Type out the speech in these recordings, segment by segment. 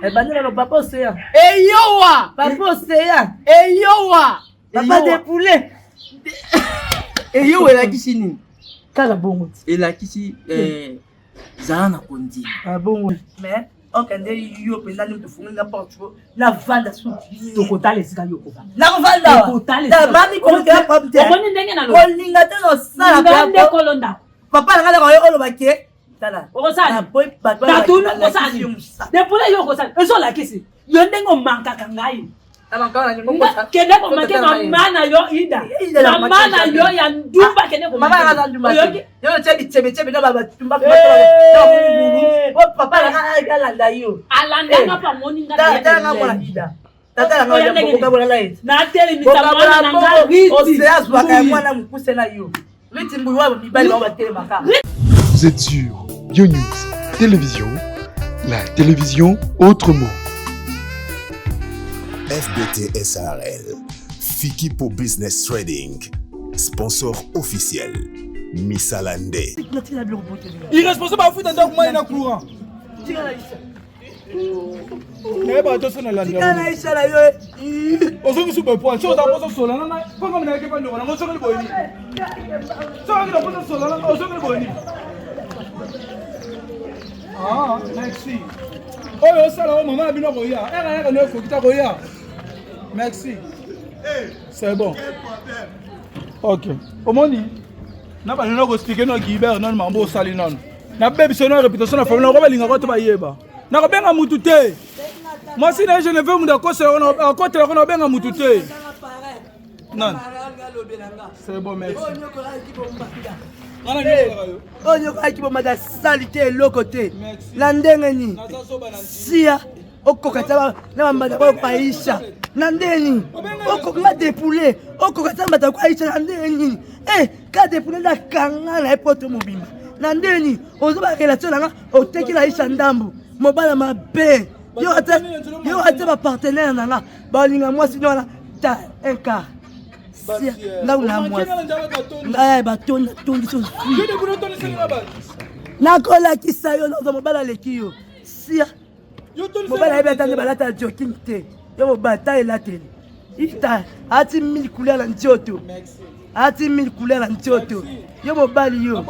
Ebandi nano papa Océan. Eyowa. Papa Océan. Eyowa. Papa de poulet. Eyowa elakisi nini? Kaka bongo ti. Elakisi eh, zala na kondima. Ah bongo. Mais okende yo mpenza nde tofungoli nga porte navanda suki. Tokotala esika yo okovanda. Nakovanda. Tokotala. Mami kolingela problème te. Omoni ndenge nalobi. Kolinga te nosala. Nga nde kolo ndako. Papa na nga ndako yo oloba ke tala. Okosala. Tatuni okosala nini? Depole yo okosala. Ezolakisi yo ndenge omankaka ngai. Kende komanke mama na yo Ida. Mama na yo ya ndumba kende komanke. Yo tia bitshebetshebe na batumba papa na nga alanda yo. Alanda nga pa moni nga na Tala nga mwana Ida. Tata na nga bokabola na ye. Natelemisa mwana na nga Riti. Osea azwaka ya mwana mokuse na yo. Riti mbuyi wa mibali bango batelemaka. Vous êtes sur BioNews Télévision, la télévision autrement. FBT SARL, Fikipo Business Trading, sponsor officiel, Misalande. Irresponsable afuta ndako mai na courant. Nayebaka te so nalandela yo. Ozongisi boye poa soki oza mposa osola na ngai mpo ngai nayaki epa ndeko nango ozongeli boye nini soki oki na mposa osola na ngai ozongeli boye nini ah merci oyo osala oyo mama na bino akoya ere ayaka no ekoki ta koya merci c'est bon ok omoni na bandi na koexplike no gilbert nano mambo osali nano nabebisa no réputation na famille nako balingaka to bayeba nakobenga mutu te mwasi na ye geneve mutu akotelaka nakobenga mutu te nani c'est bon merci oyo nyokolaki bomata sali te eloko te na ndenge nini sia okoka ta na bambata oyo paisha na ndenge nini okoka nga depoule okoka ta mbata ko aisha na ndenge nini e ka depoule nde akanga na ye poto mobimba na ndenge nini oza ba relation na nga oteki na aisha ndambu mobala mabe yo ata yo ata ba partenaire na nga balinga mwasi nde wana ta un quart ndako na mwasi ngai batondi atondi so nakolakisa yo naza mobali aleki yo sia mobali ayebi ata nde balata joking te yo mobali ta elateli ita ati mille couleur na nzoto ati mille couleur na nzoto yo mobali yo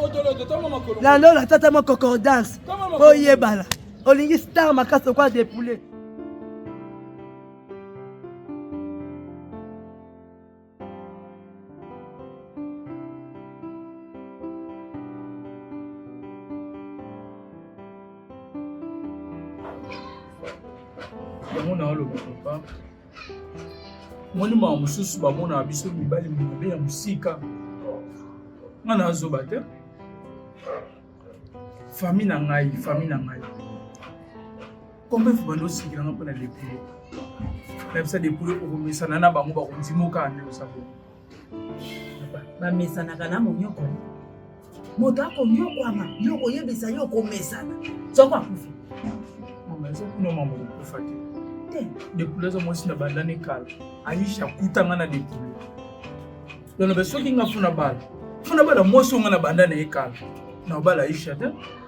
nando na tata mwa concordance oyebana olingi star makasi okwa depoule. Yango na oloba papa, moni mawa mosusu bamonaka biso mibali mabe ya mosika. Nga nazoba te, famille na ngai, famille na ngai combien faut bando osikela nga mpona depule nayebisa depule okomesana na bango bakondima okaka nde oza bongo. Bamesanaka na monyoko, moto akonyokwama yo okoyebisa ye okomesana soko akufi. Mama eza kuna mama kokufa te te depule aza mwasi na bandani kala Aisha akutanga na depule donc soki nga funa bala funa bala mwasi oyo nga na banda na ye kala na obala Aisha te.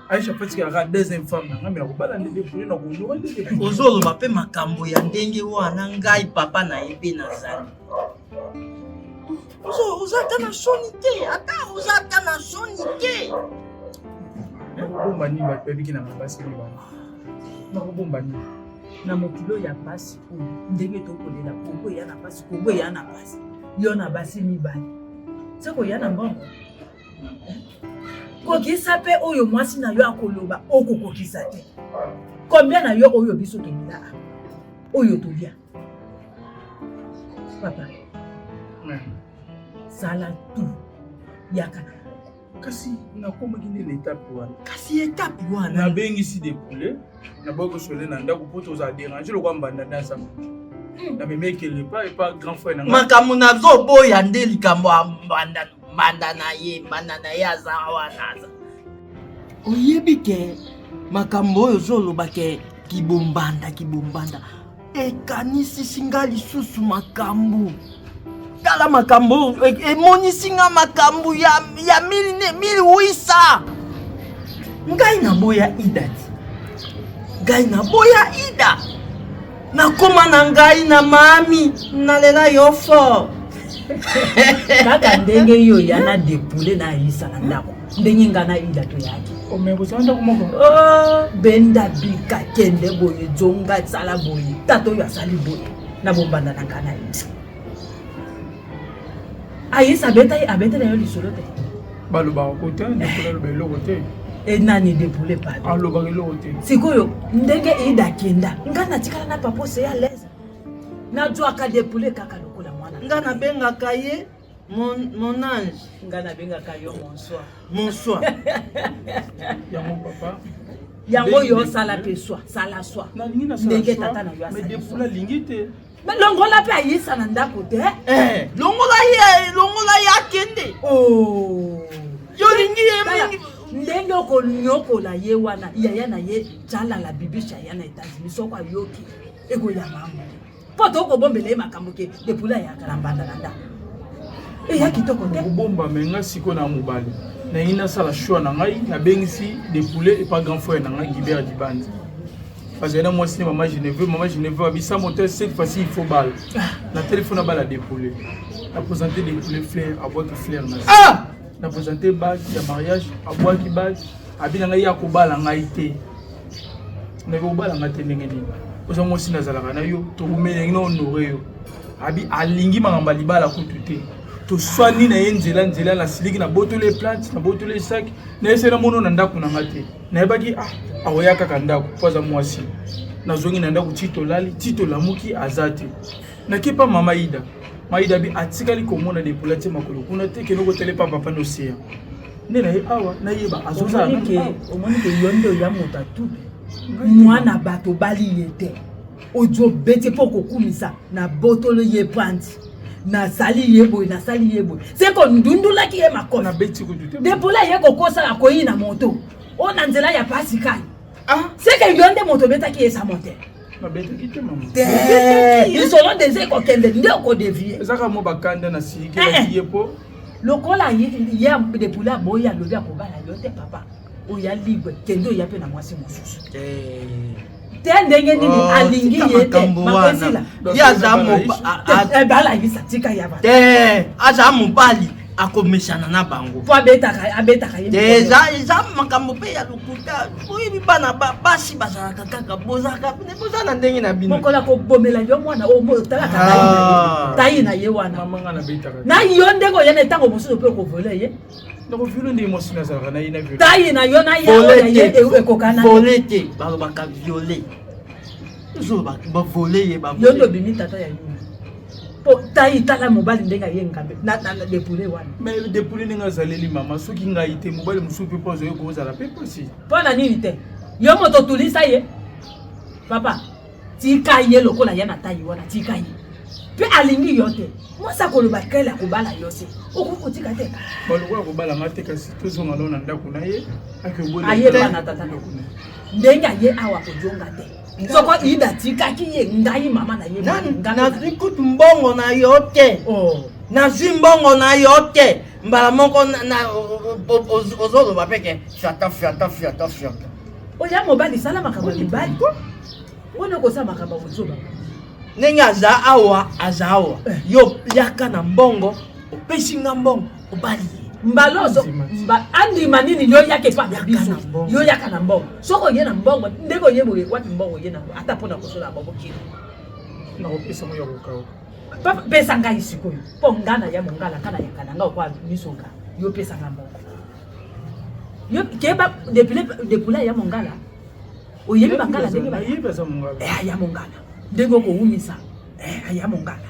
Aisha fatikaka deuxième femme na nga me akobala nde depule na konyoka nde depule. Ozoloba mpe makambo ya ndenge wana ngai papa na ye mpe nazali oza ata na soni te, ata oza ata na soni te. Nakobomba nini bato bayebiki na basi mibale? Nakobomba nini? Na mokili oyo ya pasi oyo ndenge tokolela Kongo eya na pasi, Kongo eya na pasi, yo na basi mibale se koya na mbongo kokisa mpe oyo mwasi na yo akoloba okokokisa te. Combien na yo oyo biso tolela oyo tolia papa sala tout yaka na kasi nakomaki nde na etape wana. Kasi etape wana nabengisi depule naboyi kosole na ndako mpo tozala dérange lokwa mbanda nde aza namemi ekele epa epa grand frère na ngai. Makambo nazoboya nde likambo ya mbanda mbanda na ye mbanda na ye aza wana aza. Oyebi ke makambo oyo ozoloba ke kibombanda kibombanda ekanisisi nga lisusu makambo. Tala makambo oyo emonisi nga makambo ya, ya 1800. Ngai naboya Ida ti. Ngai naboya Ida. Nakoma na ngai na mami, nalela yo fort. Kaka ndenge yo ya na depoule na ayisa na ndako ndenge nga na ida toyaki. Oh, mais bozala ndako moko. Oh, benda bika kende boye zonga sala boye tata oyo asali boye na bombanda na nga na ye. Ayisa abeta ye abetela yo lisolo te. Balobaka ko te, depoule aloba eloko te. E nani depoule pardon. Alobaka eloko te. Sikoyo ndenge Ida akenda nga natikala na papa Oseya à l'aise. Nazwaka depoule kaka lokola mwana. Nga nabengaka ye mon, mon ange. Nga nabengaka yo bonsoir. Bonsoir. Yango papa. Yango yo sala pe swa, sala swa. Ndenge tata na yo asali. Mais depoule alingi te. Mais longola pe ayisa na ndako te. Eh, longola ye, longola ye akende. Oh. Yo lingi ye mingi. Ndenge okonyokola ye wana, yaya na ye jalala bibisha ya na États-Unis soko ayoki ekoya mama. Po tokobombela ye makambo ke depula ayaka na mbanda na ndako. Eya kitoko te. Kobomba me nga siko na mobali. Nalingi nasala choix na ngai, nabengisi Depule epa grand frère na ngai Guibert Dibandi. Bazali na mwasi ne mama Geneve, mama Geneve abisa moto cette fois-ci il faut bala. Na téléphone abala Depule. Na présenter Depule fleur, abwaki fleur na. Ah! Na présenter bague ya mariage, abwaki bague, abi na ngai ya kobala ngai te. Nabi kobala ngai te ndenge nini? Oza mwasi nazalaka na yo, tokomelengi na honore yo. Abi alingi makambo ya libala kutu te. Toswani na ye nzela nzela, nasiliki nabotoli ye plante, nabotoli ye sac, nayebisi ye namono na ndako na ngai te. Nayebaki ah akoya kaka ndako mpo aza mwasi. Nazongi na ndako ti tolali, ti tolamuki aza te. Nake pa mama Ida. Mama Ida abi atikali komona Depola atie makolo kuna te, kende kotele pa papa n'Océan. Nde na ye awa nayeba azozala nanu awa. Omoni ke yo nde oya moto atube mwana bato obali ye te ozobeti mpo kokumisa na botolo ye panzi nasali ye boye nasali ye boye se kondundulaki ye makofi nabeti kutu te depola ye kokosa akoyi na moto oyo na nzela ya pasi kai ah. seke yo nde moto obetaki ye sa mote nabetaki te mama te lisolo deja ekokende nde okodevie ezaka mwa bakanda na silikelaki ye mpo lokola ye depula aboyi alobi akobala yo te papa oya libre kende oya mpe na mwasi mosusu te ndenge nini oh, alingi ye te makosila ye aza balakisa tika ya te aza mobali akomesana na bango po abetaka abetaka ye te eza eza makambo mpe ya lokuta oyebi bana basi bazalaka kaka bozalaka boza na ndenge na bino mokolo akobomela yo mwana oyo otalaka tai na ye wana na yo ndenge oya na ntango mosusu mpe okovole ye nakovioler ndenge mwasi nazalaka na ye na viole taille na yo na ya ye ekokana vole te balobaka viole ozoloba bavole ye yo nde obimi tata ya yuma po taille tala mobali ndenge aye ngambe na depule wana mais depule ndenge azaleli mama soki ngai te mobali mosusu mpe mpo azoye kozala mpe mpasi mpo na nini te yo moto otulisa ye papa tika ye lokola ya na taille wana tika ye mpe alingi yo te mwasi akoloba kele akobala yo se okoki kotika te balokola kobala nga te kasi tozonga nao na ndako na ye ayeba na tata ndenge aye awa kozonga te soko ida atikaki ye ngai mama na ye nazwi kutu mbongo na yo te oh. nazwi mbongo na yo te mbala moko ozoloba mpe ke fiata fiata fiata fiata oya mobali sala makambo ya mibali wana okosala makambo ya kozoba ndenge aza awa aza awa eh. yo yaka na mbongo opesi nga mbongo obali ye mbala ozo andima nini yo yaka epa na biso yo yaka na mbongo soki oye na mbongo ndenge oye boye wapi mbongo oye nango ata mpo na kosola bango kilo nakopesa ngo ya kokauka pesa ngai sikoyo mpo nga na ya mongala nga na yaka na nga okwa miso nga yo pesa nga mbongo yo keba depula ya mongala oyebi bangala ndenge eh, aya mongala ndenge okowumisa eh, aya mongala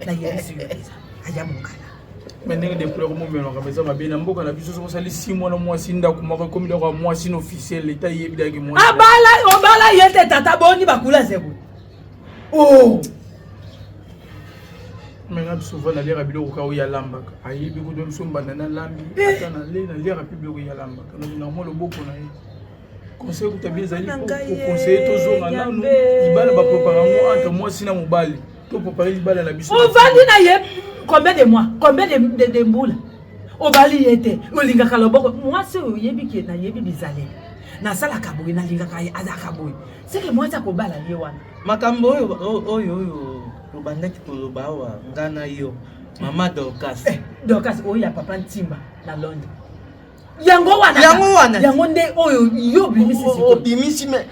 nayebisi yo eza aya mongala me ndenge depula komomelaka eza mabe na mboka na biso soki osali si mwana mwasi ndako moko ekomi ndako ya mwasi na officiel leta eyebi daki mwasi abala obala ye te tata boni bakula zebo oh me nga souvent naliaka biloko kaka oyo alambaka ayebi kutu biso mbanda nalambi eh. ata nale naliaka mpe biloko ye alambaka nalingaka mwa loboko na ye conseil kuta bien ezali koconseille tozonga nanu libala baprepare yango entre mwasi na mobali toprepare libala na biso ovandi na ye combien de mois combien de, de, de mbula Obali ye te, olingaka loboko. Mwasi oyo oyebi ke nayebi bizaleli. Nasalaka boye, nalingaka ye, azalaka boye. Seke mwasi akobala ye wana. Makambo oyo oyo oyo obandaki koloba awa nga na yo mama Dorcas. Eh, Dorcas oyo ya papa Ntimba na Londres. Yango wana. Yango wana. Yango nde oyo yo obimisi sikoyo. Obimisi mais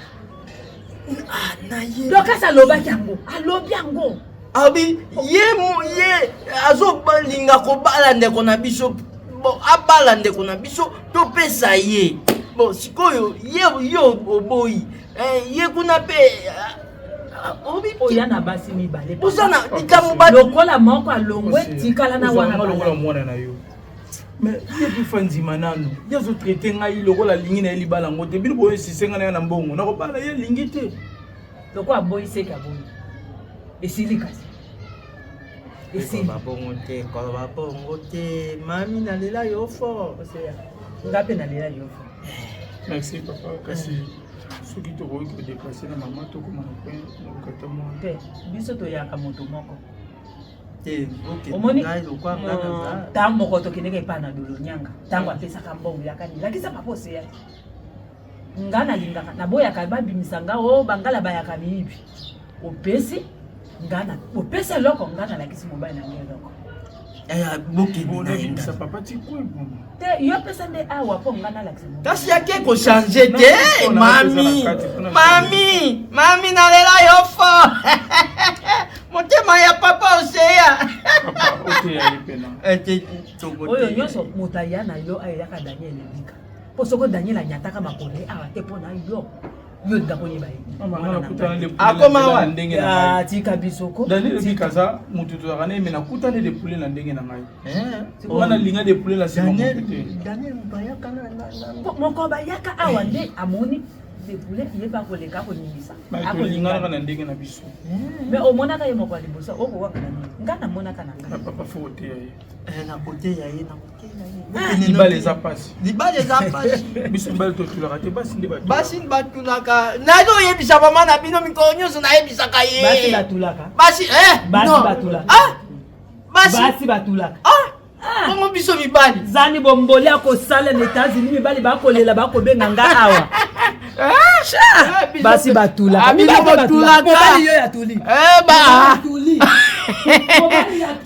ah, na ye. Dorcas alobaki yango. Alobi yango. Abi ye ye azolinga kobala ndeko na biso bon abala ndeko na biso topesa ye bon sikoyo ye yo oboyi eh, ye kuna mpe ah, ah, oya na basi mibale oza na likambo lokola moko alongwe tikala na wana lokola mwana na yo mais ye kufa ndima nanu ye azotraite ngai lokola alingi na ye libala yango te bino boyesise ngai na ye na mbongo nakobala ye alingi te lokola aboyi seke aboyi esili kasi esili bongo te koloba bongo te mami nalela yo fort nga mpe nalela yo fort merci papa kasi soki tokoki kodeplace na mama tokoma na coin nalukata mwa te biso toyaka moto moko te omoni ntango moko tokendeke epai na dolonyanga ntango apesaka mbongo yakani lakisa papa oseyaki nga nalingaka naboyaka babimisa nga o oh, bangala bayaka miyibi opesi nga na opesi eloko nga nalakisi mobali na nga eloko eh, bokendebimisa papa te yo pesa nde awa mpo nga nalakisa kasi yake kochange te mami mami mami nalela yo fo motema ya papa oseya eh, oyo nyonso moto aya na yo ayelaka daniel ebika mpo soko daniel anyataka makolo ye awa te mpo na yo yo olinga koyeba ye akoma wa ah, tika biso ko daniel ebika aza moto tozalaka na ye me nakutani de poulet na ndenge na ngai eh? nga nalinga de poulet na nsima moto te moko bayaka awa nde amoni de poulet ye mpe akoleka akoningisa tolinganaka na ndenge na biso me omonaka ye moko ya liboso okowanga na nini nga namonaka na ngai papa fo oteya ye eh, nakoteya ye nakoteya ye libala eza mpasi libala eza mpasi biso mibali totulaka te basi nde basi batulaka nazoyebisa mama na bino mikolo nyonso nayebisaka ye basi batulaka basi eh, basi batulaka ah, basi basi batulaka ah, ah. bongo biso mibali zani bomboli akosala na Etats-Unis mibali bakolela bakobenga nga awa ah, basi batulaka ah, batulaka mobali yo ya tuli eh, ba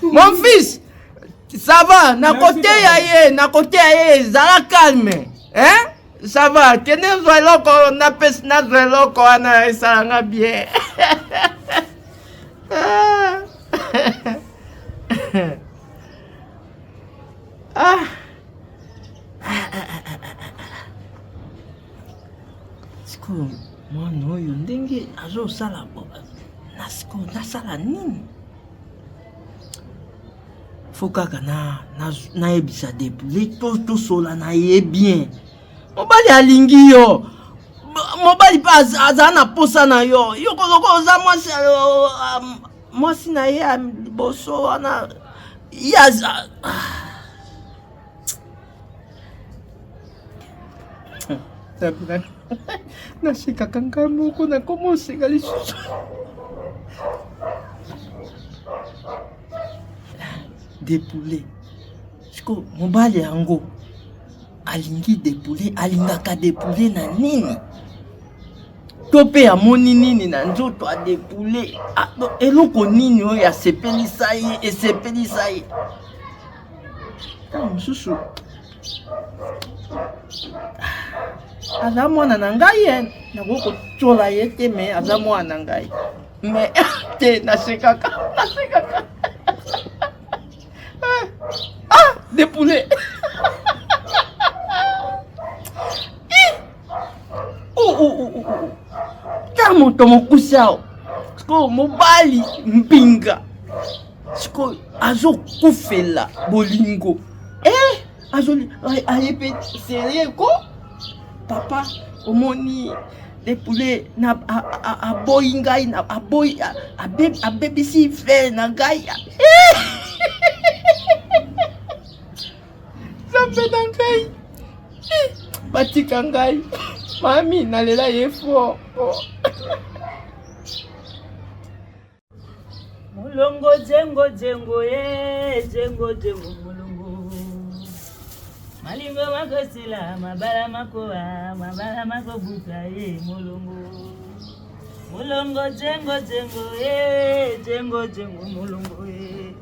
mon fils ça va nakoteya ye nakoteya ye zala calme hein ça va kende zwa eloko napesi nazwa eloko wana esalanga bien ah. Sikoyo mwana oyo ndenge azosala na sikoyo nasala nini? Fo kaka nayebisa na, na Depule tosola na ye bien. Mobali alingi yo, mobali mpe azala na posa na yo. Yo koloko oza mwasi mwasi na ye ya liboso wana ye aza ah. Nasekaka ngai moko nakoma oseka lisusu depoule siko mobali yango alingi depoule alingaka depoule na nini to mpe amoni nini na nzoto adepoule eloko nini oyo asepelisa ye esepelisa ye ntango mosusu aza mwana na ngai ye nakoki kotyola ye te me aza mwana na ngai me te nasekaka nasekaka ah depoule ta moto mokuse awa sikoyo mobali mbinga sikoyo azokufela bolingo eh, azoli aye mpe serie ko papa omoni depule na aboyi ngai na aboyi abebisi frere na ngai eh! nzambe na ngai eh, batika ngai mami nalela ye fort oh. Mulongo jengo jengo ye jengo jengo mulongo. Malingo makosila, mabala makowa, mabala makobuka ye molongo. Molongo jengo jengo ye, jengo jengo molongo ye.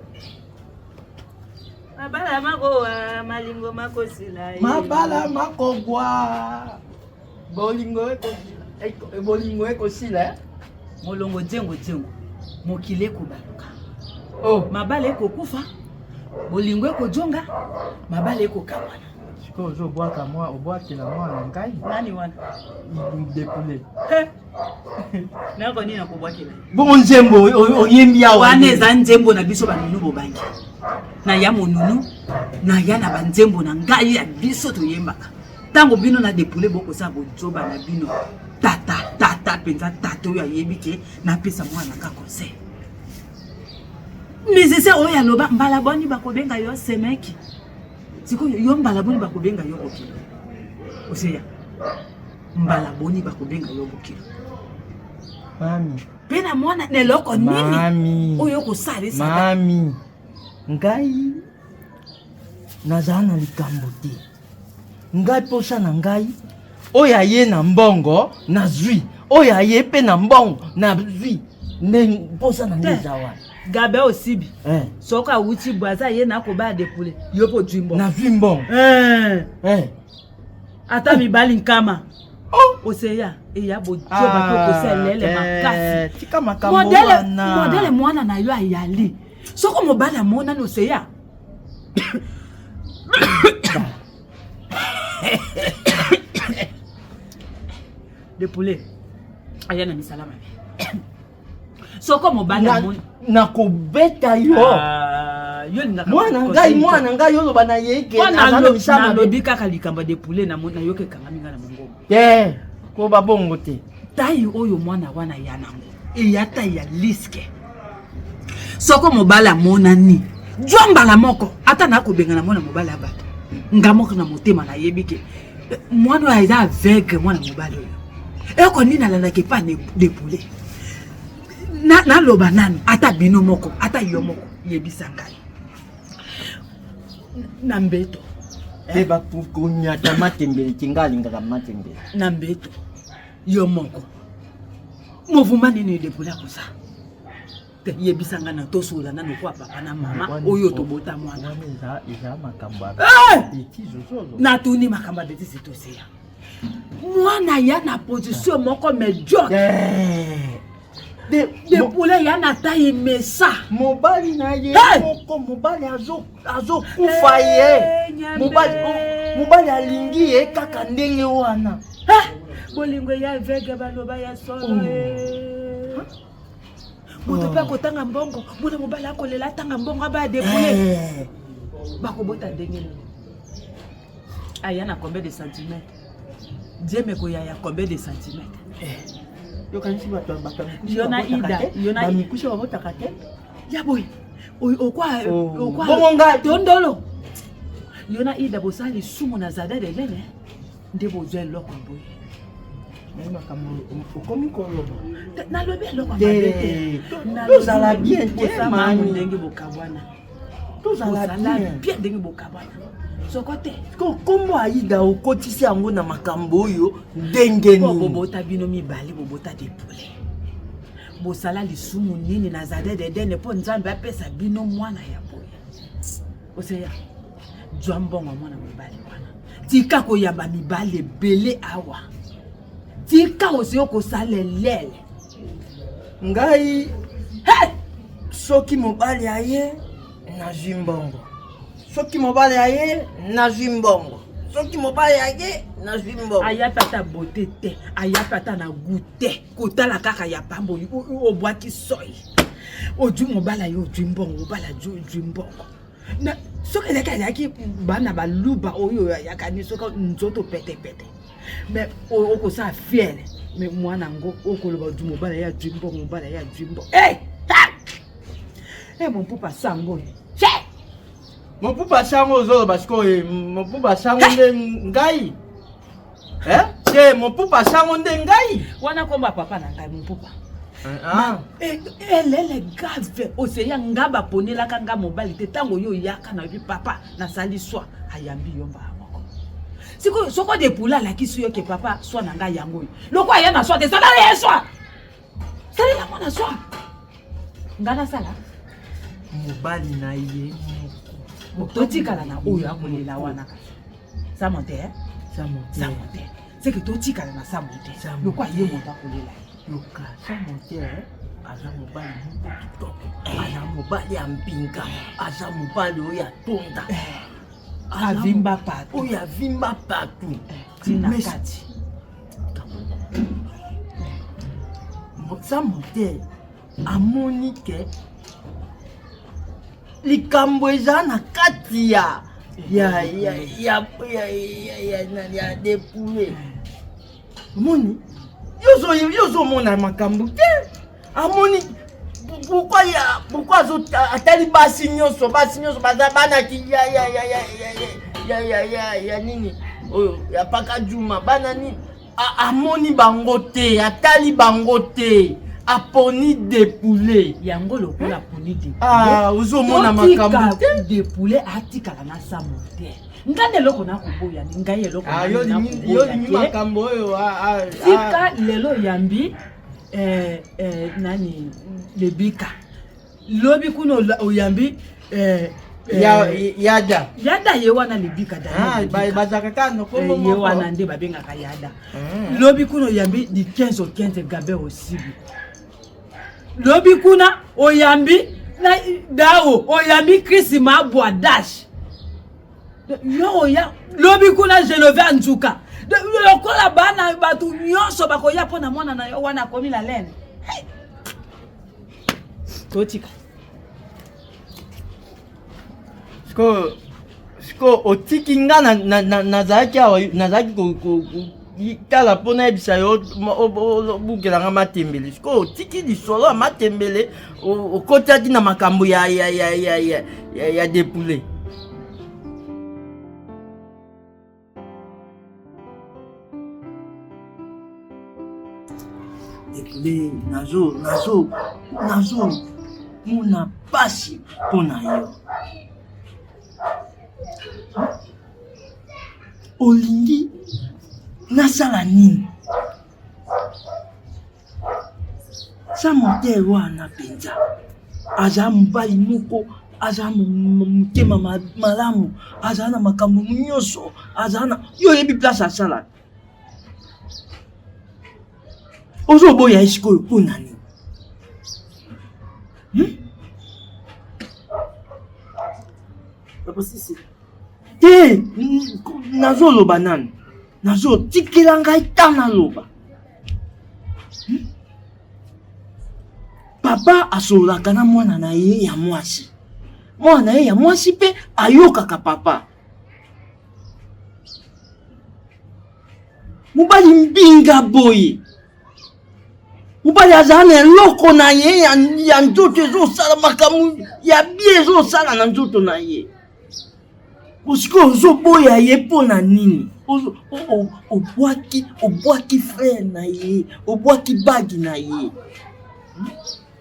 Mabala makowa, malingo makosila ye. Mabala makogwa. Bolingo ekosila. Bolingo ekosila. Eh? Molongo jengo jengo. Mokili ekobaluka. Oh. Mabala ekokufa. Bolingo ekojonga. Mabala ekokabwana. Sikoyo ozobwaka mwa obwakela mwana ngai. Nani wana? Depule. Nako nini nakobwakela? Bongo nzembo oyembi awa. Wana eza nzembo na biso banunu bobangi. Na ya monunu, na ya na banzembo na ngai ya biso toyembaka. Ntango bino na depule bokosala bozoba na bino. Tata, tata mpenza tata oyo ayebi ke napesa mwana ka conseil. Musicien oyo aloba mbala boni bakobenga yo semeki. Sikoyo yo mbala boni bakobenga yo bokilo. Oseya. Mbala boni bakobenga yo bokilo. Mami. Mpe na mwana na eloko nini oyo okosalisa. Mami. Ngai nazala na likambo te. Ngai posa na ngai oyo aye na mbongo nazwi, oyo aye mpe na mbongo nazwi, nde mposa na ngai eza wana. Gabe osibi eh. Soki awuti bwaza ye nakobaya depule yo mpo ozwi mbongo. Nazwi mbongo eh. Eh. Ata mibali nkama oh. Oseya eya bojoba mpe okosa elele makasi. Tika makambo wana. Modele mwana na yo ayali soko mobali amonani oseya de poulet aya na misala mabe soko mobali amoni nakobeta yo. Yo olingaka mwana ngai, mwana ngai oloba na ye ke aza na misala mabe. Nalobi kaka likambo ya de poulet nayoki ekangami ngai na mongongo. Te, koba bongo te. Tai oyo mwana wana ya nango eya tai ya liske. Soko mobali amonani jwa mbala moko ata nakobengana mwana mobali ya bato nga moko na motema nayebi ke mwana oyo aza aveugle. Mwana mobali oyo eloko nini alandaka epa de poulet? Naloba nanu ata bino moko ata yo moko yebisa ngai na mbeto. Te, bakonyata matembele te, ngai alingaka matembele. Na mbeto yo moko movuma nini depole akosa te? Yebisa ngai na tosola nanu kwa papa na mama oyo tobota mwana. Wana eza makambo ya bêtise ozoloba. Natuni makambo ya bêtise toseya mwana ya na position moko médiocre. Depole ya na taille mesa. Mobali na ye Hey! moko mobali azokufa ye. Nyambe. Mobali alingi ye kaka ndenge wana. Bolingo ya aveugle baloba ya solo. Moto mpe akotanga mbongo, mwana mobali akolela atanga mbongo abaya depole bakobota ndenge nini? Aya na combien de centimètres? Dieme koya ya combien de centimètres? Yokanisi bato bato ya mikusi Yo na babotaka Ida, te? yo na- Bamikusi babotaka te. Ya boye okwa Oh. okwa Bongo ngai- tondolo yo na Ida bosala lisumu na zada delene nde bozwa eloko boye. Mais makambo okomi koloba. Nalobi eloko ya Te, mabe te. tozala bien te, Bosala mami. ndenge bokabwana. Tozala Bosala bien. bien ndenge bokabwana soko te. Kombo Aida okotisi yango na makambo oyo ndenge Po nini? bobota bino mibale bobota depole bosala lisumu nini na zade dedene mpo Nzambe apesa bino mwana ya boye? Oseya jwa mbongo ya mwana mobali wana, tika koyamba mibali ebele awa, tika oseyo kosala elele. Ngai Hey! soki mobali aye nazwi mbongo, soki mobali aye nazwi mbongo, soki mobali aye nazwi mbongo. Aya mpe ata bote te, aya mpe ata na gu te, kotala kaka ya pamba obwaki soi ojwi mobali aye ojwi mbongo, mobali ajwi mbongo. Soki azalaki bana baluba oyo ayakani soki nzoto petepete mais okosala fiere mais mwana yango okoloba ojwi mobali aye ajwi mbongo, mobali aye ajwi mbongo. Hey! Mopupa sango. Mopupa sango ozoloba sikoyo mopupa sango nde ngai. Eh? Te, mopupa sango nde ngai. Wana komba papa na ngai mopupa. Ah. Elele grave oseya nga baponelaka nga mobali te ntango oyo oyaka na yobi papa nasali swa ayambi yo mbala moko. Sikoyo soko depula alakisi yo ke papa swa na ngai yango oyo. Lokola aya na swa te, sala ye swa. Salela mwana swa. Ngai nasala. Mobali na ye moko. Totikala na oyo akolela wana. Sa monte, eh? Sa monte. Sa monte. C'est que totikala na sa monte. Lokola ye moto akolela. Yoka, sa monte, eh? aza mobali moko kitoko aza mobali ya mpinga aza mobali oyo atonda eh. avimba patu oyo avimba patu eh, tina kati sa motel amoni ke likambo eza na kati ya ya ya ya ya ya ya ya depoule omoni yo ozomona makambo te amoni pourquoi ya pourquoi azo atali basi nyonso basi nyonso baza bana ki ya ya ya ya ya ya ya ya ya nini oyo ya paka juma bana nini amoni bango te atali bango te aponi depoule yango lokola aponi depoule ah, ozomona makambo te depoule atikala na samo te ngai nde eloko nakoboya ni ngai eloko ah, yolingi makambo oyo ah, tika lelo oyambi eh, eh, nani lebika lobi kuna oyambi eh, eh, ya, yada yada ye wana lebika ah, bazalaka kaka na kombo eh, ye wana nde babengaka yada mm. lobi kuna oyambi di 15 au 15 gabe osibi lobi kuna oyambi na dao oyambi chris mabwa dash yo oya lobi kuna genove anzuka lokola bana bato nyonso bakoya mpo na mwana na yo wana akomi na lene hey. totika sikoyo sikoyo otiki nga nazalaki awa nazalaki tala mpo nayebisa yo obukela nga matembele sikoyo otiki lisolo ya matembele okotaki na makambo ya, ya, ya, ya, ya, ya, ya depoule Depoule nazo nazo nazo mona pasi mpo na yo olingi nasala nini sa motere wana mpenza aza mobali moko aza motema malamu aza na makambo nyonso aza na yo oyebi place asalaka ozoboya ye sikoyo mpo na nini hmm? te nazoloba nanu nazotikela ngai ntango naloba hmm? Papa asololaka na mwana na ye ya mwasi. Mwana na ye ya mwasi mpe ayokaka papa. Mobali mbinga boye. Mobali azala na eloko na ye ya, ya nzoto ezosala makambo ya bie ezosala na nzoto na ye. Sikoyo ozoboya ye mpo na nini? Obwaki obwaki frère na ye, obwaki bagi na ye,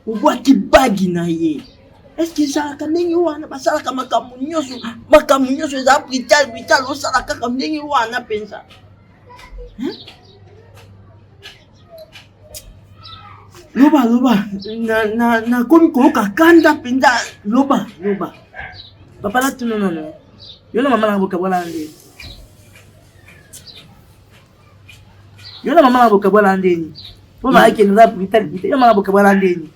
obwaki bagi na ye. Eske ezalaka ndenge wana? Basalaka makambo nyonso, makambo nyonso eza brutal brutal, osala kaka ndenge wana mpenza. Loba loba, nakomi koyoka kanda mpenza. Loba loba, papa natuna nano yo na mama na bokabwana ndeni? Yo na mama na bokabwana ndeni? Mpo naakende na brutal brutal, yo na mama na bokabwana ndeni?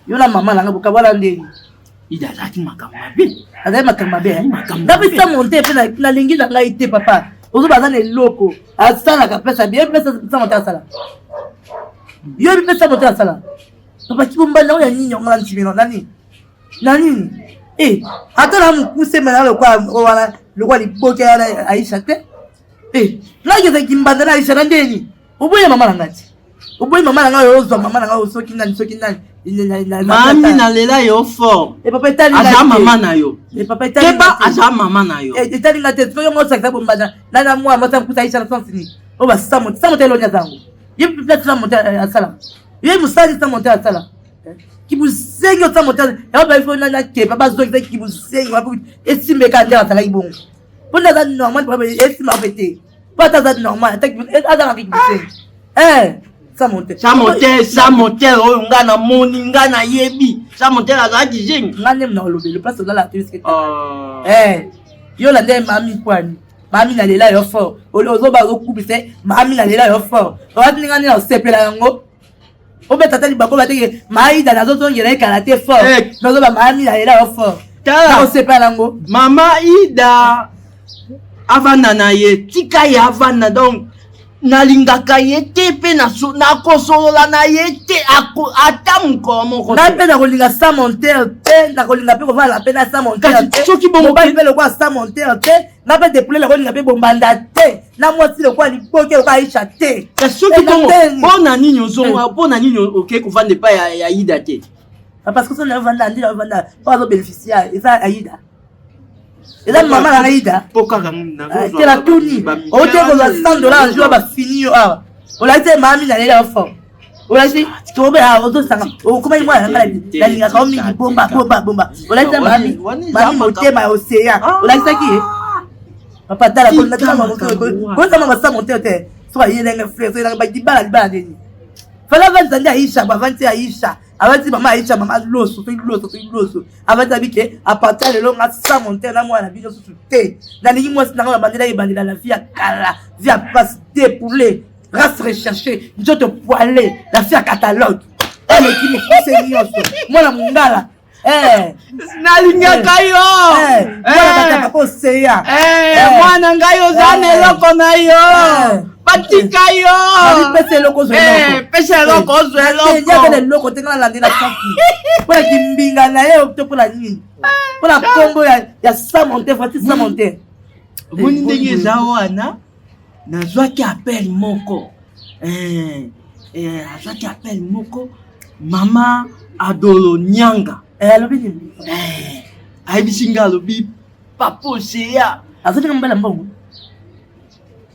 Yo na mama nanga bokabwana ndeni? Ida azalaki makambo mabe. Azalaki makambo mabe. Eh? Nga mpe sa monte mpe nalingi na ngai te papa. Ozoba aza na eloko asalaka pesa bien pesa sa monte asala. Yo yebi pesa monte asala. Papa kibombani yango ya nini yango na ntimino na nini? Na nini? Eh, ata na mokuse mena lokola wana lokola liboke wana Aisha te. Eh, nakeza kimbanda na Aisha na ndeni. Oboya mama na ngai ti. Oboyi mama na ngai ozwa mama na ngai soki nani soki nani. Mami nalela yo fort. Eh papa etali ngai. Aza mama na yo. Eh papa etali. Keba aza mama na yo. Eh etali ngai te. Soki yo mosakisa bombanda na na mwa mwasi mkuta Aisha na sens nini? O ba sa moto sa moto elongi azango. Ye place sa moto asala. Ye mosali sa moto asala. Kibuzengi sa moto yango ba ifo na kepa bazongisa kibuzengi esimbeka nde azalaki bongo. Mpo nde aza normal esima mpe te. Mpo ata aza normal azalaka kibise. Eh, sans monter. Sans monter, sans monter oyo nga namoni nga nayebi. Sans monter azalaki jeune. Nga nde na olobelo place ozala te eske. Oh. Eh, yo la nde mami kwani. Mami na lela yo fort. Ozoba ozokubisa mami na lela yo fort. Owati nga nde na osepela yango. Obeta ata libaku bateke maida nazozongela ye kala te fort. Eh. Nazoba mami na lela yo fort. Tala. Osepela yango. Mama Ida avanda na ye tika ye avanda donc nalingaka ye te mpe nakosolola na ye te ata mokolo moko ngai mpe nakolinga sans montere te nakolinga mpe kovanda mpe na sans montere te soki mobali mpe lokola sans montere te ngai mpe depule nakolinga mpe bombanda te na mwasi lokola liboke lokola aisha te kasi soki bongo mpo na nini ozonga mpo na nini okei kovanda epai ya ida te ah, parce que soki navanda nde navanda mpo azobénéficie eza aida eza mama na aida ah, te natuni outi kozwa 100 dollar jour bafini yo awa olakisi ye mami na lela yo fort olakisi tobe awa ozosanga okomaki mwana na ngai nalingaka yo mingi bomba bomba bomba olakisi mami mami motema ya ocean ah. olakisaki ye papa tala kozama masa motema te soki ayelenge frere soki elanga libala libala ndeni fala avandisa nde aisha avandisi aisha avandisi mama aisha mama loso soki loso soki loso avandi abi ke apartir lelo nga sans montere na mwana na bino susu te nalingi mwasi nanga babandela ebandela na vie ya kala vie ya pasi depoule race recherche nzoto poile la vie ya catalogue eleki mokuse nyonso mwana mongala Eh. nalingaka yo eh. eh. papa oseya mwana ngai oza na eloko na yo batika yo pesa eloko ozwa eloko pesa eloko ozwa eloko yaka na eloko te nga nalandi na safi mpo na kimbinga na ye to mpo na nini mpo na nkombo ya samonte francis samonte omoni ndenge eza wana nazwaki appel moko eh, eh, azwaki appel moko mama adolo nyanga eh, alobi nini eh, ayebisi nga alobi papa oseya azwaki na mobali ya mbongo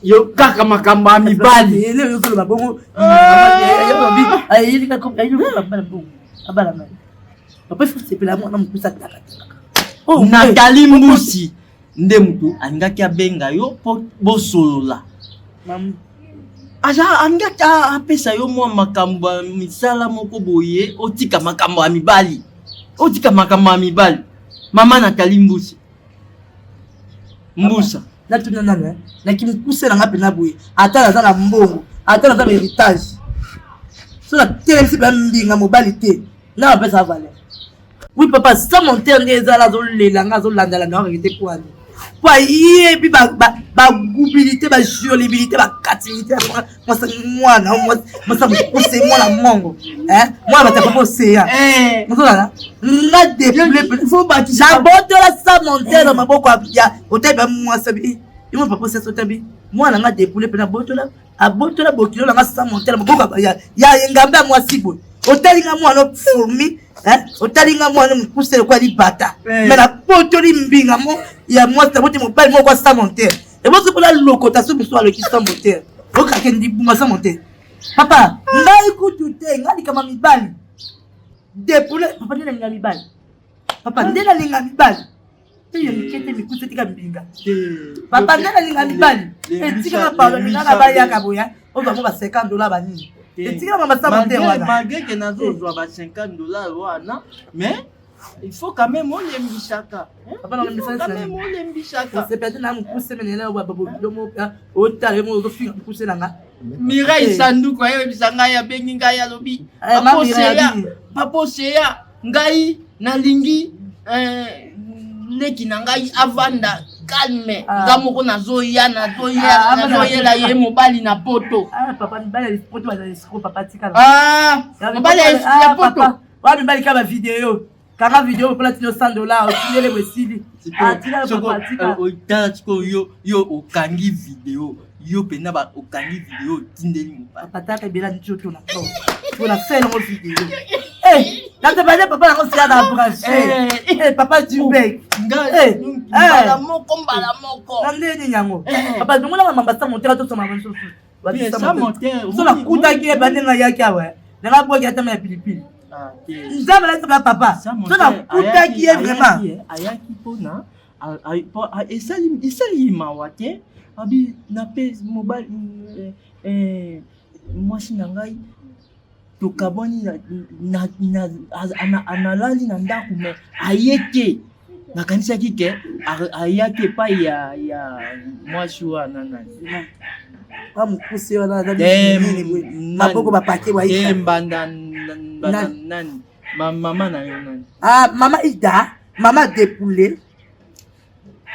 yo kaka makambo ya mibali ozoloba bongo Nathalie Mbusi nde motu alingaki abenga yo mpo bosolola aza alingaki apesa yo mwa makambo ya misala moko boye otika makambo ya mibali otika makambo ya mibali mama Nathalie Mbusi Mbusa natuna nano eh? na kimokuse na nga mpena boye ata naza na mbongo ata naza na héritage so natelemisi mpenza mbinga mobali te na bapesa valeur oui papa sans montere nde ezala azolela nga azolandalanda wakeke te po ani po ayebi bagubilité bajolibilité bakatilité mwasa mwana mwasa mokuse mwana mongo mwana bato ya papa oseya ozolala nga denabotola sa montere na maboko ya otabi ya mwasa yo papa oseya otabi mwana nga depoule mpe nabotola abotola bokilo na nga sa montere na maboko ya engambe ya mwasi boye otali nga mwana fourmi otali nga mwana mokuse lokola libata me nabotoli mbinga mo ya mwasi naboti mobali moko ya sa montere ebosi mpona lokota so mosusu aloki sans moteur okake ndibunga sans moteur papa ngai kutu te ngai likama mibali depoule papa nde nalinga mibali papa nde nalinga mibali te ya mike te mikuti etika mbinga papa nde nalinga mibali etikaka pardon linga na bayaka boya oyo bango ba 50 dollars banini etikaka mama sans moteur wana malgré que nazozwa ba 50 dollars wana mais il faut quand même olembisaka olembisaka osepela na mokuse menele otala yo ozofinga mokuse na nga mireille eh. sanduku ayebisa ngai abengi ngai alobi eh, papa oseya ngai nalingi eh, leki na ngai avanda calme ah. nga moko nazoya nazoya ah, nazoyela ye mobali na poto mobali ya poto Wa mibali kaka ba video. Kaka video mpona tino 100 dollars otindele bo esili. Ah, tika papa tika. Eh, tala sikoyo yo yo okangi video yo mpenza ba okangi video otindeli mobali. Papa taka ebela nzoto na to. Pona sala yango video. Eh, natebale papa yango sia na branche. Eh, eh papa Dubek. Eh, mbala moko mbala moko. Na ndenge nini yango? Papa ndongola mama basa montera to soma mosusu. So nakutaki ye bande nayaki awa nanga abwaki ata ya pilipili ah, nzambe alakisaka papa so nakutaki ye vraiment ayaki mpona Esali mawa te. Abi nape mobali eh, eh, mwasi na ngai tokabwani, nalali na ndako me aye te. Nakanisaki ke ayaki epai ya mwasi wana nani. Ba mokuse wana aza maboko bapake waite mbanda nani, mama na yo nani? Ah, mama Ida, mama Depoule,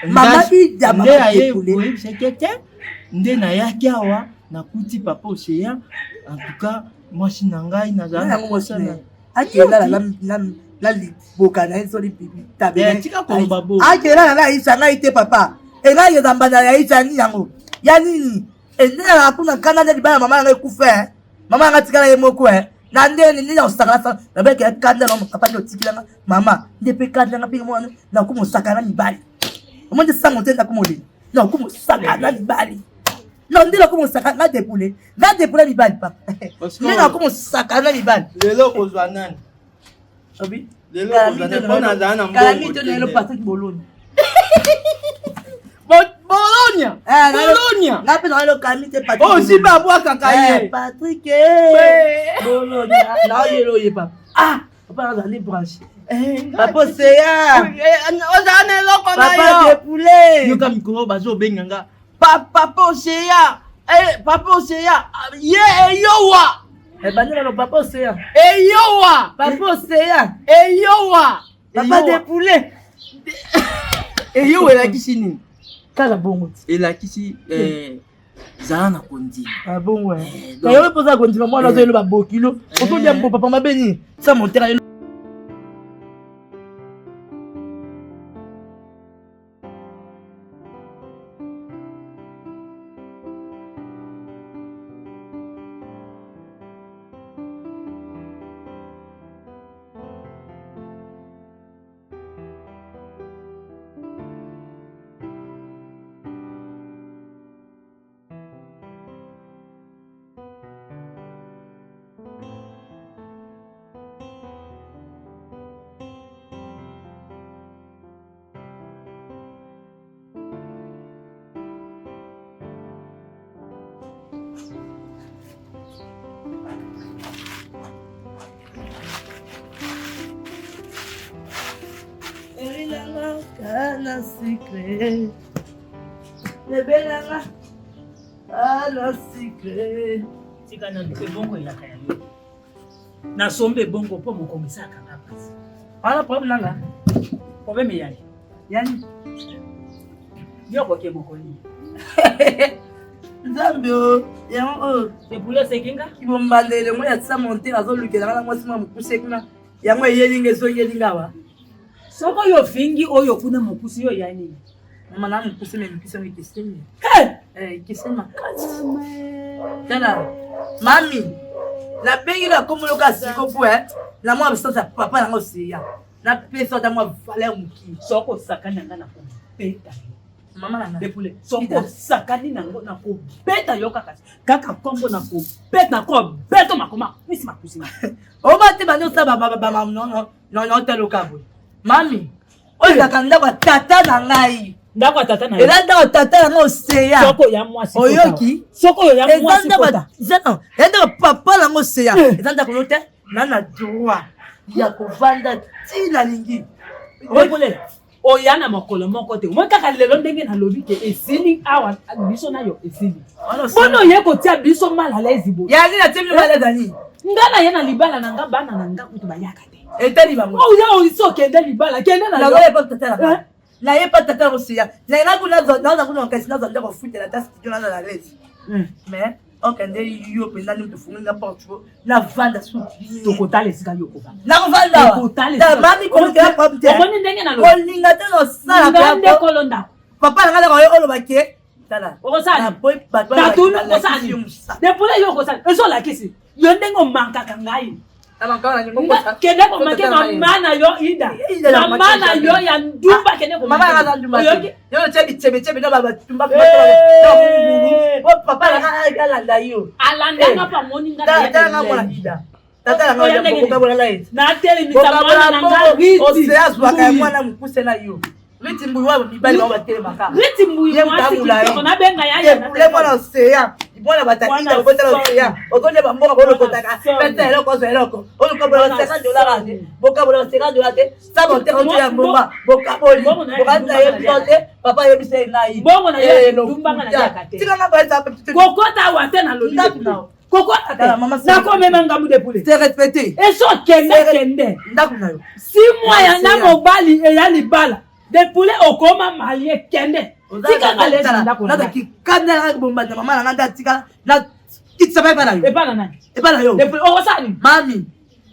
mama Ida, mama Depoule. Oyebisaki te nde nayaki awa, nakuti papa Océan. En tout cas mwasi na ngai nazala. Akelala na liboka na ye so litabe. Tika koloba bo. Akelala na Aisha ngai te papa. Engai eza mbanda ya Aisha nini yango ya nini endelaka kuna kanda nde libala mama yanga ekufa, mama yanga atikala ye moko na nde nini ya kosakana nabeke kanda na papa nde otikilanga mama nde mpe kanda nga mpe mwana nakomosakana na mibali. Omoni sango te, nakomolela, nakomosakana na mibali na nde nakomosaka na Depule, na Depule mibali papa, nde nakomosaka na mibali. Lelo kozwa nani? Obi. Lelo kozwa nani? Mpo nazala na mbongo te lelo. Patrick Boloni. Bologna, Bologna. Nga mpe nayo kami te Patrick. Oh, si babwakaka ye. Patrick Bologna, naoyela oye papa. Ah, papa nazali branche. Papa Oseya. Ozala na eloko na yo. Papa Depule. Yoka, mikolo bazobenga nga papa Oseya, papa Oseya ye eyowa. Ebandi papa Oseya. Eyowa. Papa Oseya. Eyowa. Papa Depule. Eyowa elakisi nini? Kaka bongo. Elakisi zala na kondima. Ah bongo, yo mpoza kondima mwana azoyelo babokilo ozolia mpo papa mabe nini sa montera. Kana secret lebelanga ana secret. Tika nanu ebongo elaka ya yo. Nasomba ebongo mpo mokomisa akanga mpasi. Wana problème nanga. Problème eyali. Yani. Yo okoki mokoli. Nzambe o yango oyo. Epula osekinga. Kibombanda elongo ya sa monte azolukelanga na mwasi mwa mokuse kuna, yango eyelinga ezongelinga awa. Soko oyo ofingi oyo kuna mokusi, yo ya nini? Mama na mokuse me mokuse yango ekeseni, ekeseni makasi. Tala mami, nabengi na komoloka siko po na mwa absence ya papa nanga Oseya, napesa ata mwa valeur mokie. Soko osakani na nga, na kobeta yo. Mama nanga. Depule, soko osakani nango, na kobeta yo kaka kaka nkombo, na kobeta, na kobeta makoma kwisi makusi. Oma te bandi osala bamanono, boye mami oyo ezalaka ndako ya tata na ngai. Ndako ya tata na yo. Eza ndako ya tata na ngai Oseya. Soko ya mwasi. Oyoki? Soko oyo ya mwasi kota. Eza ndako papa nango Oseya, eza ndako no te. Na droit ya kovanda ti nalingi. Depule, oya na mokolo moko te. Omoi kaka lelo ndenge nalobi ke esili awa, biso na yo esili. Mpona oye kotia biso mal à l'aise boye. Yani natie bino mal à l'aise ani? Nga na ye na libala na nga, bana na nga kutu bayaka te. Etali bango. Oya osi okende libala, kende na yo. Nazoyepa tata na ngai, nayepa tata na Oseya, nayenga kuna, naza kuna kasi nazwa ndako ofutela ata studio, naza na l'aise. Mais okende yo mpenza nde moto ofungoli nga porte, navanda suki. Tokotala esika yo kovanda. Nakovanda mami, kolokela problème te. Omoni ndenge nalobi? Kolinga te nosala. Nga nde kolo ndako. Papa na ngai naka oyo oloba ke tala. Okosala tatuni, okosala nini? Depula yo okosala ezolakisi yo ndenge omankaka ngai. Kende komanke mama na yo Ida, mama na yo ya ndumba, kende. Komanke Yo. Na batumba papa na ngai alanda yo. Alandanga mpo amoni nga. Tala mwana Ida, tata na ngai, bokabola la ye. Natelemisa mwana na nga. Oseya azwaka ya mwana mokuse na yo. Riti Mbuyi wa mibali bango batelemaka. Riti Mbuyi mwasi kitoko nabenga yaya. Epule mwana oseya mwana batakita obotala oseya okolia bamboka bolokotaka pesa eloko ozwa eloko olukabola 50 dollars te bokabola 50 dollars te sa monte oto ya mbonga bokaboli bokanisa ye biso te papa ayebisa ye ngai bongo na ye ndumbanga na yaka te tika nga bayesa kokota awa te nalobi kokota te nakomema ngambu de poulet se respecte eso kende kende ndako na yo si mwa ya na mobali eya libala de poulet okoma malie kende tika nga lesi ndako na kikanda na bombanda mama na nga nda tika na kitisa pa epa na yo epa na nani epa na yo de poulet okosala nini mami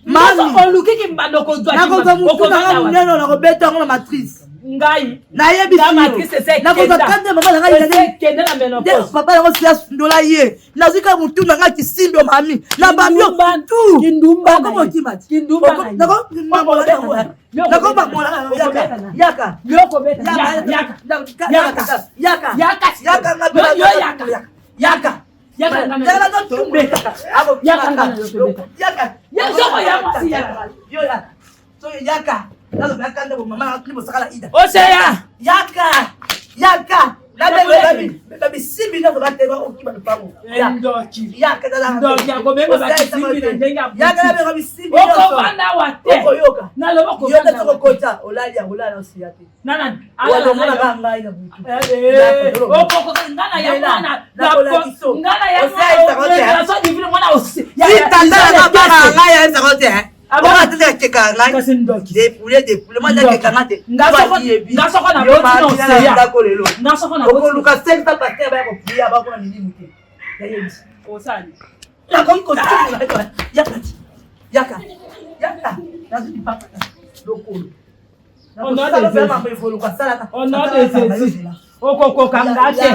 mami oluki kimbanda okozwa nakozwa motu na nga monene nakobeta yango na matrice ngai nayebisi nakozwa kanda mama na ngai kende na menopause papa yango si asundola ye nazwi kaka motu na ngai kisimbi mami na bambi yo tu kindumba okima nakobakola yaka yaka yaka yaka yaka yaka oseya yaka yaka bisimbi nyonso batema okima lopango ndoki akobenga bakisimbi na ndenge yaka nabenga bisimbi okofanda awa te okoyoka naloba yo nde sokokota olali yango olala osiya te nana omonaka ngai na butu nga na ya mwana nga na ya mwana divine mwana tata na bana ngai ayebisaka te oka tete akeka ngai depule depule mwana akeka nga te nga soko na boti na oseya ndako lelo nga soko na boti okoluka 500 pasteur baya kopria bakona milimu te yayebisi osali nakoki kotumula yaka yaka yaka nazwi lipapa lokolo Au nom de Jésus. Okokoka nga te.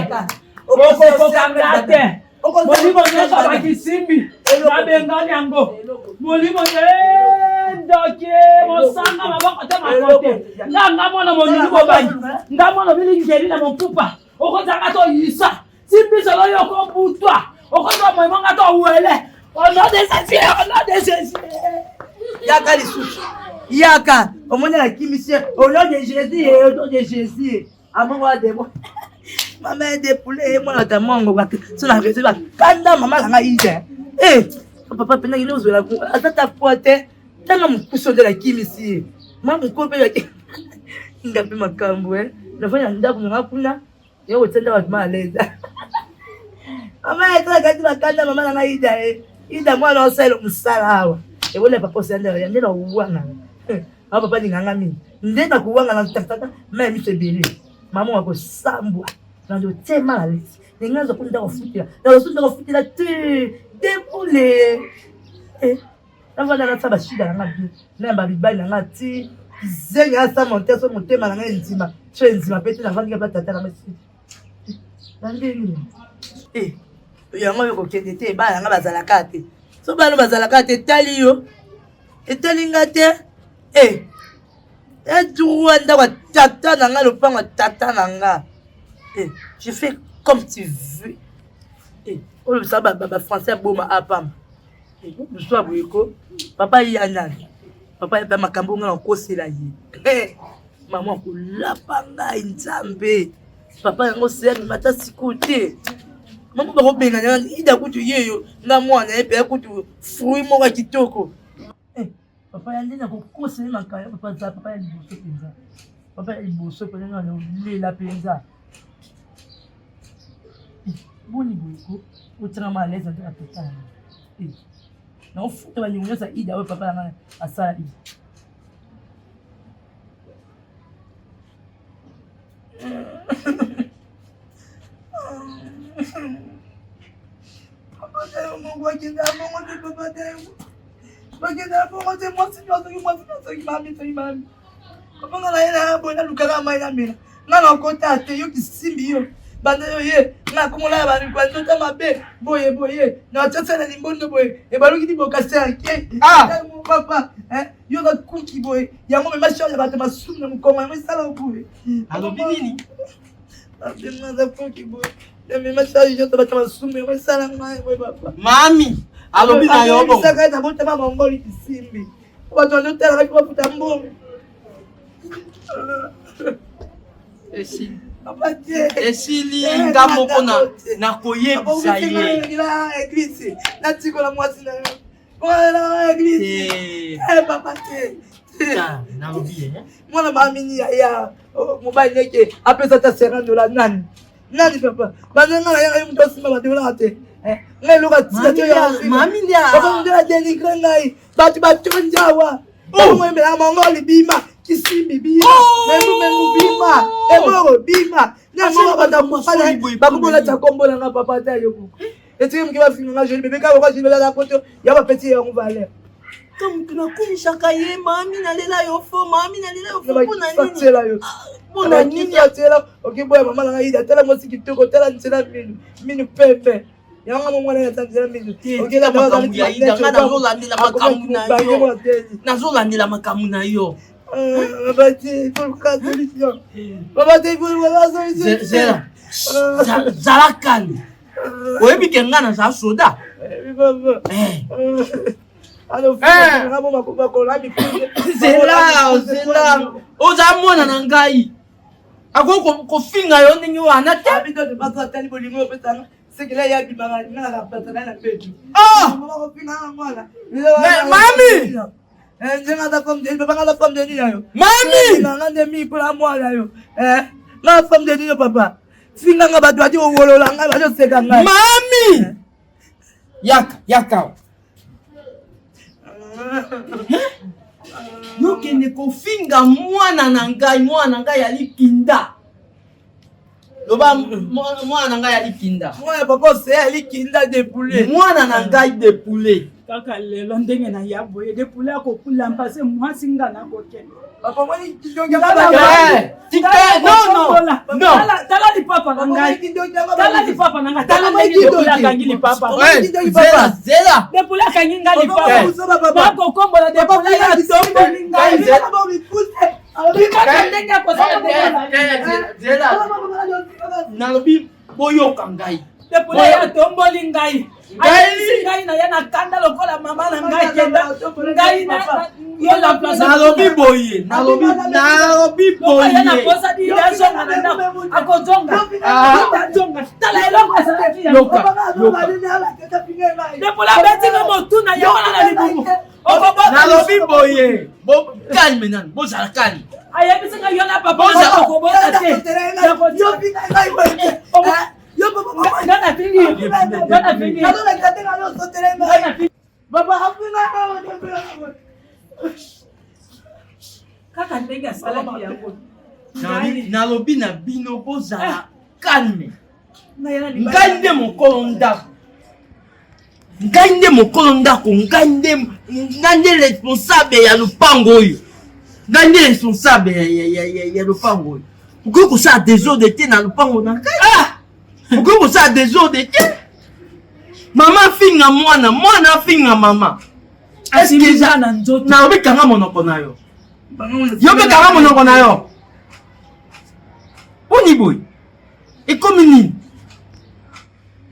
Okokoka nga te. Molimo nyonso bakisimbi nabengani yango molimo ndoki mosanga maboko te makote nga nga mwana molili bobangi nga mwana obili ngeli na mopupa okozanga toyisa simbisolo yo okobutwa okozwa moimonga to wele au nom de Jésus au nom de Jésus yaka lisusu yaka omoni akimisi au nom de Jésus au nom de Jésus amongo ademo mama edepule ye mwana ta mongo so na reseau bakanda mama nanga ide e papa mpenza kende ozwela aza ta poa te tanga mokusi onde nakimisi ye ma mokolo mpe nga mpe makambo e nafandi na ndako nanga kuna yo kotia bato ma aleza mama etala kati bakanda mama nanga ida ye ida mwana osalela mosala awa ebona papa osala nde na owangana awa papa alinganga mingi nde na kowangana tatata mai miso ebele mama akosambwa nando otie mal alezi ndenge nazwa kuna ndako ofutela nazosu ndako ofutela te debule navanda nasa bashida nanga bien nayamba mibali nanga ti kizengi asa monte so motema nanga endima so endima mpe te navandi kaka tata nanga si na ndenge eh, yango oyo kokende te bana nanga bazalaka te so bana bazalaka te etali yo etali nga te e eh, edroit ndako ya tata na nga lopango ya tata na nga e je fais comme tu veux e oyo bisa bafrançais aboma apamba mosusu ya boye ko papa ye anani papa ye makambo nga nakosela ye mama akolapa ngai nzambe papa yango seyamema ata sikoyo te mama bakobengana ida kutu yeyo nga mwana ye mpe kutu fruit moko ya kitoko eh, papa ya nde nakokosa ye makaya papa aza papa ya liboso mpenza papa ya liboso mpenza nga naolela mpenza eh, boni boyeko otianga ma alaise ata tata na eh, naofuta bandeko nyonso ya ida oyo papa na nga asala ida Papa tayo moko akenda bongo te papa tayo bakenda bongo te mwasi nyonso soki mwasi nyonso soki mami soki mami papa nga naye na boye nalukaka mai namela nga nakota te yo kisimbi yo banda yo ye nga nakomola ya banzota mabe boye boye natyasa na limbondo boye ebaluki liboka serke ah! papa yo oza kuki boye yango mema charge ya bato masumu na mokongo yango esala boye alobi nini aza kuki boye mema charge nyonso bato masumu yango esala ngai boye papa mami alobi na yo bongo nabotama mongoli kisimbi bato bazotalaka bafuta mbongo. Esili. Papa te. Esili nga moko na nakoyebisa ye. Église natikola mwasi na yo. Voilà église. Eh papa te. Nalobi ye. Mwana mamini ya ya oh, mobali neke apesa ata 50 dollars nani? Nani papa? Bana nga na yanga yo moto asimba ba dollars te. Eh, ngai eloko atika te Mami ndia. Papa moto a dénigre ngai. Bato batondi awa. Omoyembela mongoli bima kisimbi bima mengu mengu bima emoro bima nemoro bato mosala bakokolata kombo na nga papa ata yo moko etiki moke bafinga nga joli bebe kaka joli bebe aza poto ya bapesi yango valeur moto nakumisaka ye mami nalela yo fo mami nalela yo fo mpona nini mpona nini atela okiboya mama na ngai ida tala mwasi kitoko tala nzela minu minu pembe yango mo mwana ya nzela minu okela makambo ya ida nga nazolandela makambo na yo nazolandela makambo na yo zela zala calme oyebi ke nga naza soda zela zela oza mwana na ngai akoki kofinga yo ndenge wana te mami mami nga femme de nini papa finga nga bato bati kowolola ngai bazoseka ngai mami yaka yaka yokende kofinga mwana na ngai mwana na ngai ya likinda loba mwana na ngai ya likinda mwana papa ose ya likinda de poulet mwana na ngai de poulet kaka lelo ndenge na ya boye de poulet akokulampase mwasi nga nakokende Tala lipapa na ngai. Tala lipapa na ngai. Tala ndenge Depule akangi lipapa. Zela. Depule akangi ngai lipapa. Bakokombola Depule atomboli ngai. Kaka ndenge akozala. Zela. Nalobi boyoka ngai. Depule atomboli ngai. Ayebisi ngai na ye na kanda lokola mama na ngai kenda ngai yo la place. Nalobi boye, nalobi nalobi boye. Ye na posa di azonga na ndako akozonga. Azonga. Tala eloko azalaki yango. Yoka, yoka. Depule abeti nga motu na ye wana na libumu. Nalobi boye. Bo calme nanu, bozala calme. Ayebisi ngai yo na papa okobota te. Kaka ndenge asalaki yango. Nalobi na bino bozala calme. Ngai nde mokolo ndako. Ngai nde mokolo ndako, ngai nde ngai nde responsable ya lopango oyo. Ngai nde responsable ya, ya, ya, ya, ya lopango oyo. Okoki kosala desordre te na lopango na ngai. Ah! Okoki kosala desordre te. Mama afinga mwana, mwana afinga mama. Est-ce na nzoto. Nalobi kanga monoko na yo. Yo mpe kanga monoko na yo. Boni boye? Ekomi nini?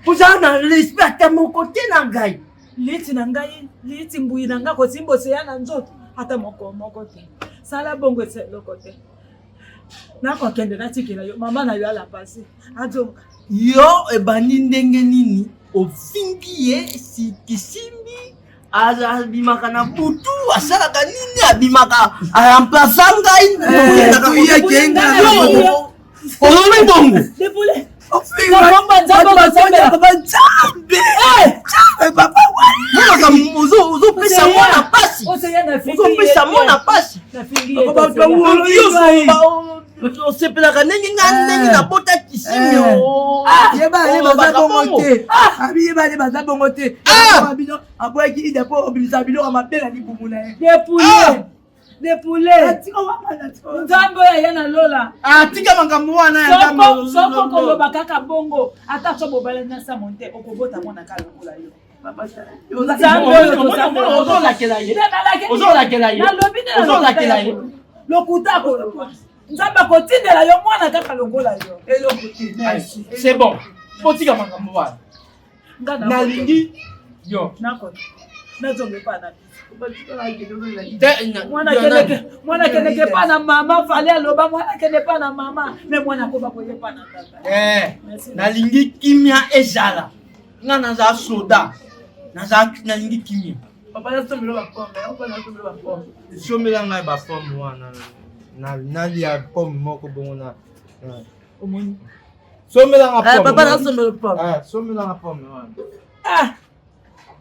Ozala na respect ata moko te na ngai. Liti na ngai, liti mbuyi na ngai kosimba oseya na nzoto ata moko moko te. Sala bongo esa eloko te. Nakokende natikela yo mama na yo alapasi azonga. Yo ebandi ndenge nini ofingi ye si kisimbi abimaka na butu asalaka nini abimaka aremplaça ngai olobi bongo ozopesa mwana pasi ozopesa mwana pasi osepelaka ndenge nga ndenge nabota kisimbi yebale baza bongo te abi yebale baza bongo te bino aboyaki ida mpo obimisa biloko mabe na libumu na ye Depouille Depouille Nzambe oyo aya na lola atika makambo wana ya nzambe soko okoloba kaka bongo ata so bobalani na samo te okobota mwana kaka lokola yo nalobi nde lokuta akoloba nzambe akotindela yo mwana kaka lokola yo eloko te c'est bon botika makambo wana nalingi yo Nazonga epa na mwana akendeke epa na mama fale aloba mwana akende epa na mama me mwana akoba koye epa na tata eh, nalingi kimia ezala nga naza soda nalingi kimia sombela ngai bapomme wana nalia pomme moko bongo na omoni sombela nga eh, pomme papa nasombela pomme eh, sombela nga pomme wana ah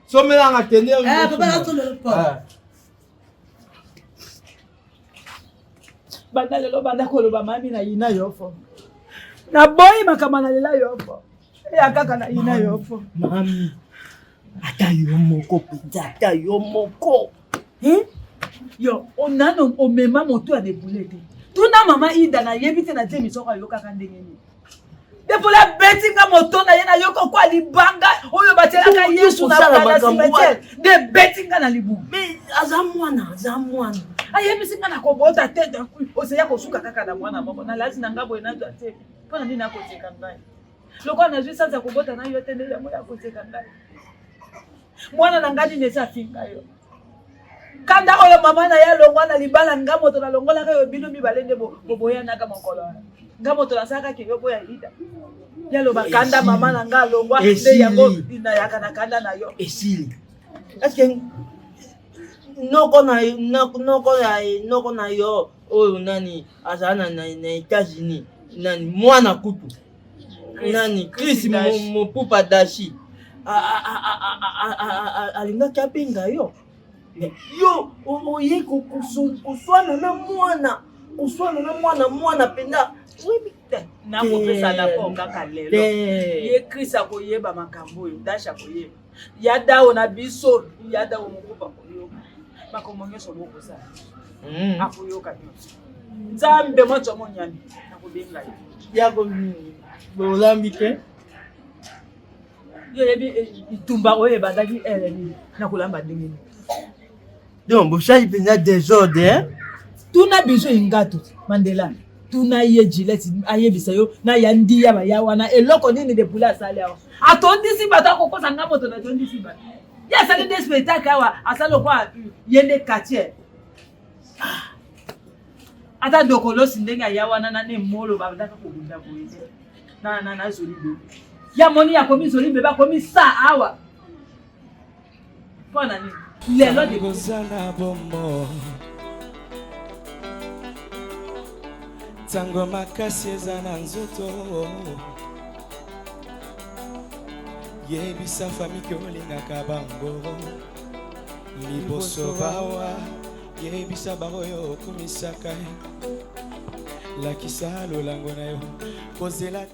sombela nga kende eh, papa nasombela pomme banda lelo banda koloba mami na yina yo fo naboyi makambo na lela yo fo eya kaka na yina yo fo mami ata yo moko mpenza ata yo moko yo nano omema moto ya deboule te tuna mama ida nayebi te na tie misoko ayokaka ndenge nini depola abeti nga moto na ye nayoka okwa libanga oyo batielaka yesu na cimetière nde ebeti nga na libumu mais aza mwana aza mwana ayebisi nga nakobota te oseya kosuka kaka na mwana moko nalati na nga boye nazwa te mpo na nini akoteka ngai lokola nazwi sanza kobota na yo te nde yango ya koteka ngai mwana na ngai nini eza afinga yo kanda oyo mama na ye alongwa na libala nga moto nalongolaka yo bino mibale nde boboyanaka mokolo wana nga moto nasalaka ke yo boya ida yaloba kanda mama na nga alongwa nde yango nayaka na kanda na yo esili estce noko na noko ya noko na yo oyo nani azala na, na, na États-Unis nani mwana kutu nani Chris Mopupa Dashi alingaki abenga yo yo oye koswana na mwana koswana na mwana mwana mpenza oyebi te nakopesa rapport kaka lelo ye Chris akoyeba makambo oyo Dashi akoyeba ya dao na biso ya dao mokupa koyoka makambo nyonso bokosala mm. akoyoka nyonso nzambe moto monyami nakobenga ye yako bolambi te yo oyebi eh, bitumba oyo ebandaki ere nini nakolamba ndenge nini donc bosali mpenza desordre tuna biso ingato mandela tuna ye gilete ayebisa yo na ya ndiya baya wana eloko nini depule asali awa atondisi bato akokosa nga moto natondisi bato ye asali nde spectacle awa asali lokola ye nde quartier ah. ata dokolosi ndenge aya wana na ne molo babandaka kobunda boye te na na na zoli bebe ya moni akomi zoli bebe akomi sa awa mpo na nini lelo kozala bomoi ntango makasi eza na nzoto yebisa famike olingaka bango liboso bawa yebisa bango yo okumisaka lakisa lolango na yo kozela.